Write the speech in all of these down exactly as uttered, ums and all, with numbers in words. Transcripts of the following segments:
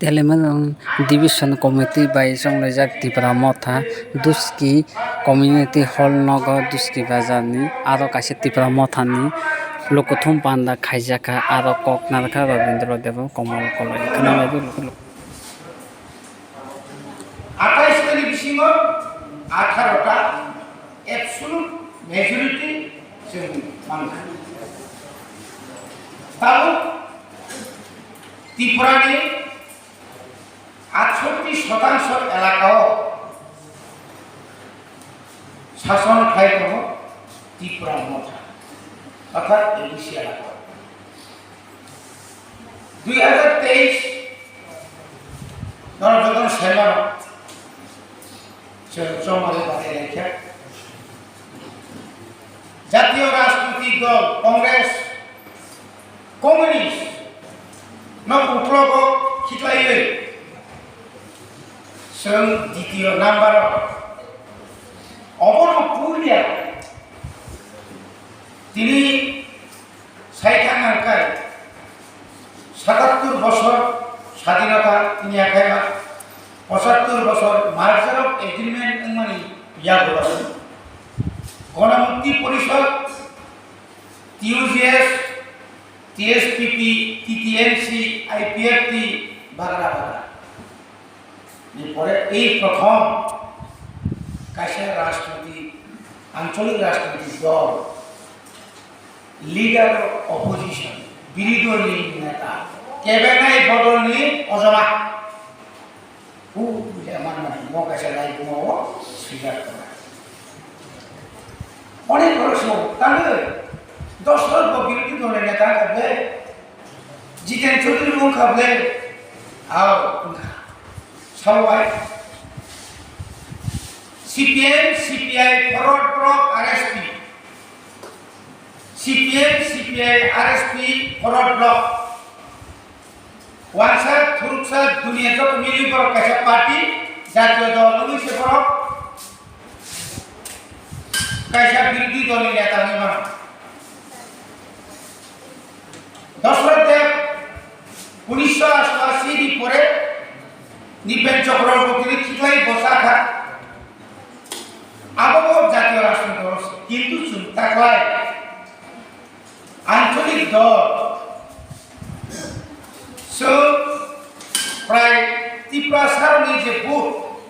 Telimelong Division Committee bai chonglaijak Tipra Motha Duski Community Hall nogo Duski Bazar ni aro kaisa Tipra Motha ni lukuthum panda khaijakha aro kok narwkha Rabindra Debbarma Komol Koloi khwnalaiwi luku luku. Atais tani bisingo atharo ta absolute majority chwng mankha. Tabuk Tripura ni atsotti shotangsho elaka o sason khlai tongo Tipra Motha, orthat A D C elaka o. Dui hazar teis norok jotono sai mano, chwng chongmani bagwi laikha. Jatiyo Rajnitik Dol Congress, Communist no uklogo khiklaiwi chwng ditiyo number o. Obono puria tini Saithang hwnkhai satattur bosor sadinota tini akhaima, pochattur bosor merger of agreement wngmani yagulo Ganamukti Porishad, T U J S, T S P P, T T M C, I P F T, bagra bagra. Ni pore ei prothom kaisa rajniti, ancholik rajniti dol, leader of opposition, birodhi dolni neta, kebenai bodolni ojoma. Hu, hu, hu, man, man, mo kaisa lai mo, speaker kora. Onek borok se tangwi, dos borok bo birodhi dolni neta wngkha ble, Jiten Chaudhary wngkha ble, ao wngkha. Sabo bai C P M, C P I, forward block, R S P. C P M, C P I, R S P, forward block. Wansa, thuruksa, duniya joto mili borok kaisa party, jatiyo dol wngwi se borok. Kaisa birodhi dolni neta wngwi mano. Dasarath Deb unisho ashi ni pore Nripen Chakraborty ni khiklai bwsa kha. Abo bo jatiyo rajniti dol se. Kintu chwng taklai Ancholik dol. Chwng prai Tiprasarokni je vote,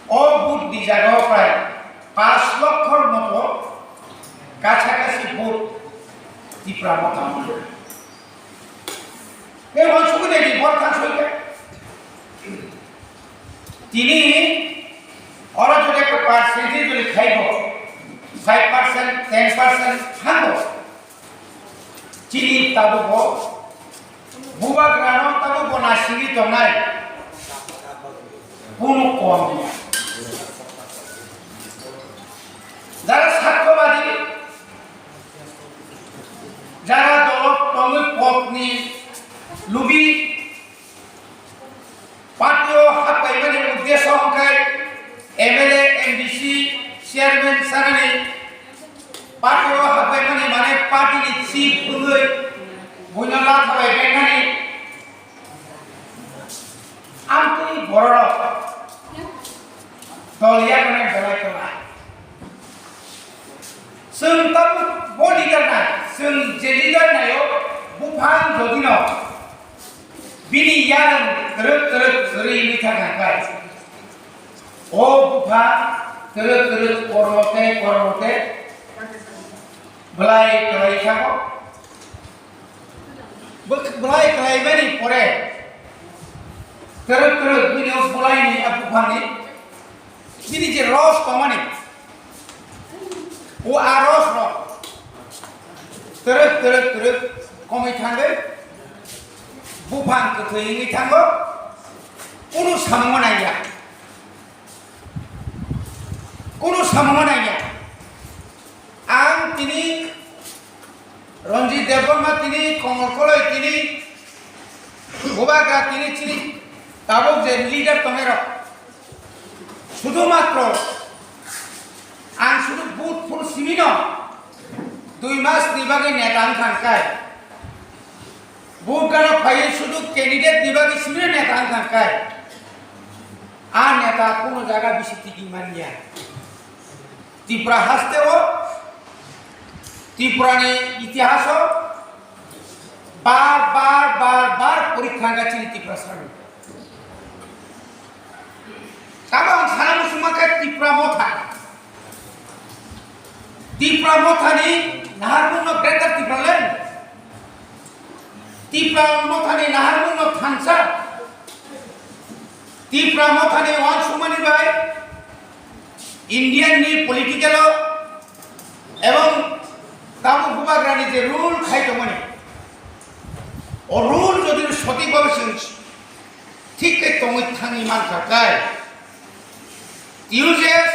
o vote ni jagao prai pash lokhor moto kacha kachi vote Tipra Motha monkha. Tei uansugwi naidi, bor thang soikha. Tini oro jodi ekta percentage jodi khaibo, five percent, ten percent thango. Chini tabukbo bubagrano tabukbo nasingwi tongnai. Kunu kom ya. Jara sarthobadi, jara dolo tongwi kokni lubi, party o happaimani uddesho hwnkhe M L A, M D C, chairman sanani party o happaimani mane party ni chief wngwi buino lathabai benani amtwi bororok dol yakarnai belai kwrwi. Chwng tabuk bo leader nai, chwng je leader naio, buphang jodino bini yarwng twrwk twrwk kwrwi wngwi thangkha khe, o buphang twrwk twrwk kormo tei kormo tei belai kwrwi thangkho. Bwk-, belai kwlaimani pore, twrwk twrwk bini o belaini a buphangni bini je ros tongmani, o a ros rok twrwk twrwk twrwk komwi thangwi buphang kwthwi wngwi thango, kunu samungo nangya, kunu samungo nangya. Ang tini Ranjit Debbarma tini, Komol Koloi tini, Bubagra tini chini tabuk je leader tongnairok, sudhu matro ang sudhu booth full simino dui mas ni bagwi neta wngkha hwnkhe, booth gana phaiwi sudhu candidate ni bagwi simino Neta wngkha kai. A neta kuno jaga bisi tigi manya. Tripura hasteo, Tripura ni itihaso bar bar bar bar porikha wngkha chini Tripura sani. Tamo ang sana muchungma khe Tipra Motha. Tipra Mothani naharmungno Greater Tipraland. Tipra Mothani naharmungno thansa. Tipra Mothani wansukmani bai Indian ni political o ebong tabuk bubagrani je rule khai tongmani, o rule jodi sothik bhabe chwng thik khe tongwi thangwi mankha khe, T U J S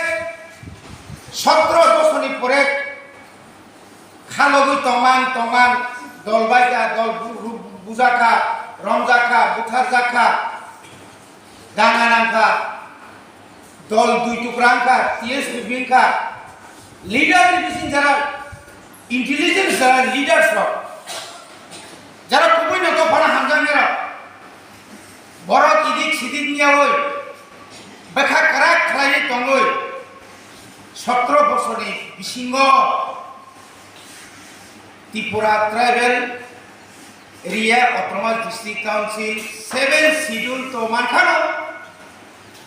sotro bosorni pore khalogwi tongman tongman dol baikha, dol bu-, bu-, bujakha, romjakha, butharjakha, danga nangkha, dol dui tukra wngkha, T S P B wngkha, leader ni bising jara intelligence jara leaders rok, jara kubui no dophano hamjaknai rok, borok idik sidik wngyaui bwkha kwrak khlaiwi tongwi sotro bosorni bisingo Tripura Tribal Area Autonomous District Council seven Schedule to mankhano,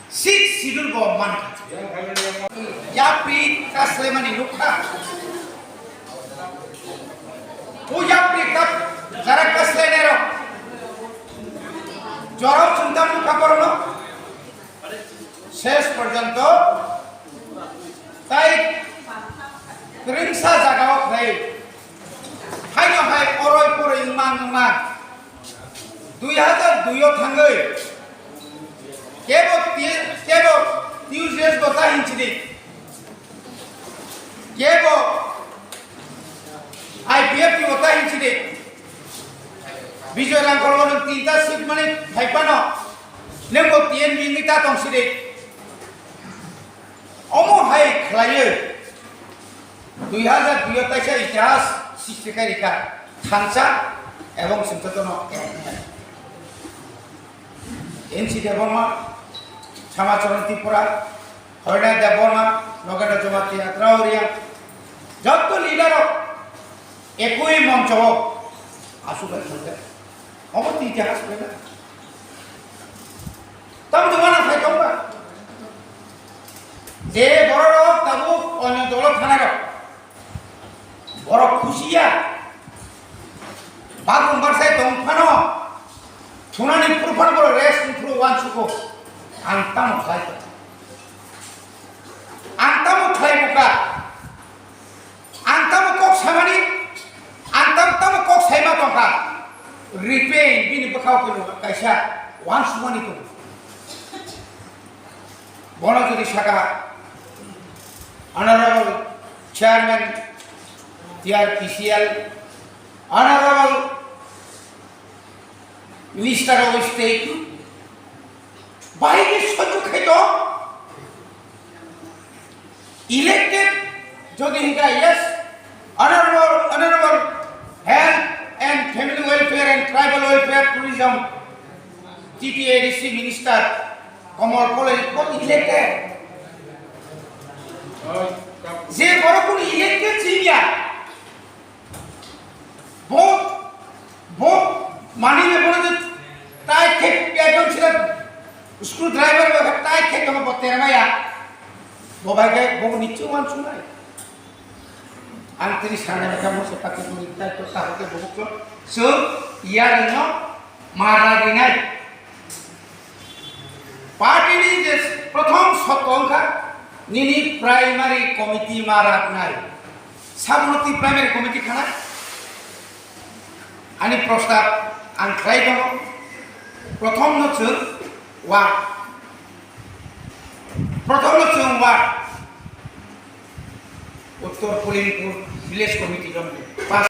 six Schedule bo mankha. Yapri kaslaimani nukha. O yapri kap jara kaslainai rok. Jorao chwng tam nukha borokno. Ses porjonto tai kwrwngsa jagao khlai. Haino hai oroi poroi wngmang wngmang. Dui hajar dui o thangwi kebo ti-, kebo T U J S bo ta hinchidi. Kebo I P F T bo ta hinchidi. Bijoy Rangkhol bo nwng tinta seat mani phai phano nwng bo T N V ni ta tong sidi. Omo hai khlaiwi dui hajar dui o taisa itihas srishti khai rikha thansa ebong chwng jotono N C Debbarma, Shamacharan Tripura, Horina Debbarma, Nogendra Jamatia, Traoria, jotto leader rok ekoi moncho o asuk asuk. Omo twi jaga sibena. Tamo to mana khai tongba. Je borok tabuk onyo dolo thanai rok. Borok khusiya. Bagrum barsai tong phano. Thunani phuru phano borok rest phuru wansuko. Ang tamo khlai tong. Ang tamo khlai buka. Ang tamo kok samani, ang tam-, tamo kok saima tongkha. Repay bini bwkhao kunu kaisa wansukmani tongo. Bono jodi saka Honorable Chairman T R P C L, Honorable Minister of State, bahai khe sojok khai to. Elected jodi hingka, yes, honorable, honorable Health and Family Welfare and Tribal Welfare Tourism, T T A D C Minister, Komol Koloi, bo elected. Je borok kunu elected singya, Bo, bo, mani le bono je tai khe ekdom sida screwdriver ba tai khe tamo bo termaya. Bo bai khe bo ni chuan chunai. Ang tini sana kha mo se pati ni tai to ta ke bo ko so ya no mara rinai. Party ni je prothom sotto wngkha nini primary committee ma raknai. Sabono twi primary committee khana? Ani prostab ang khlai tongo. Prothom no chwng ward. Prothom no chwng ward. Uttor Pulimpur Village Committee romwi pass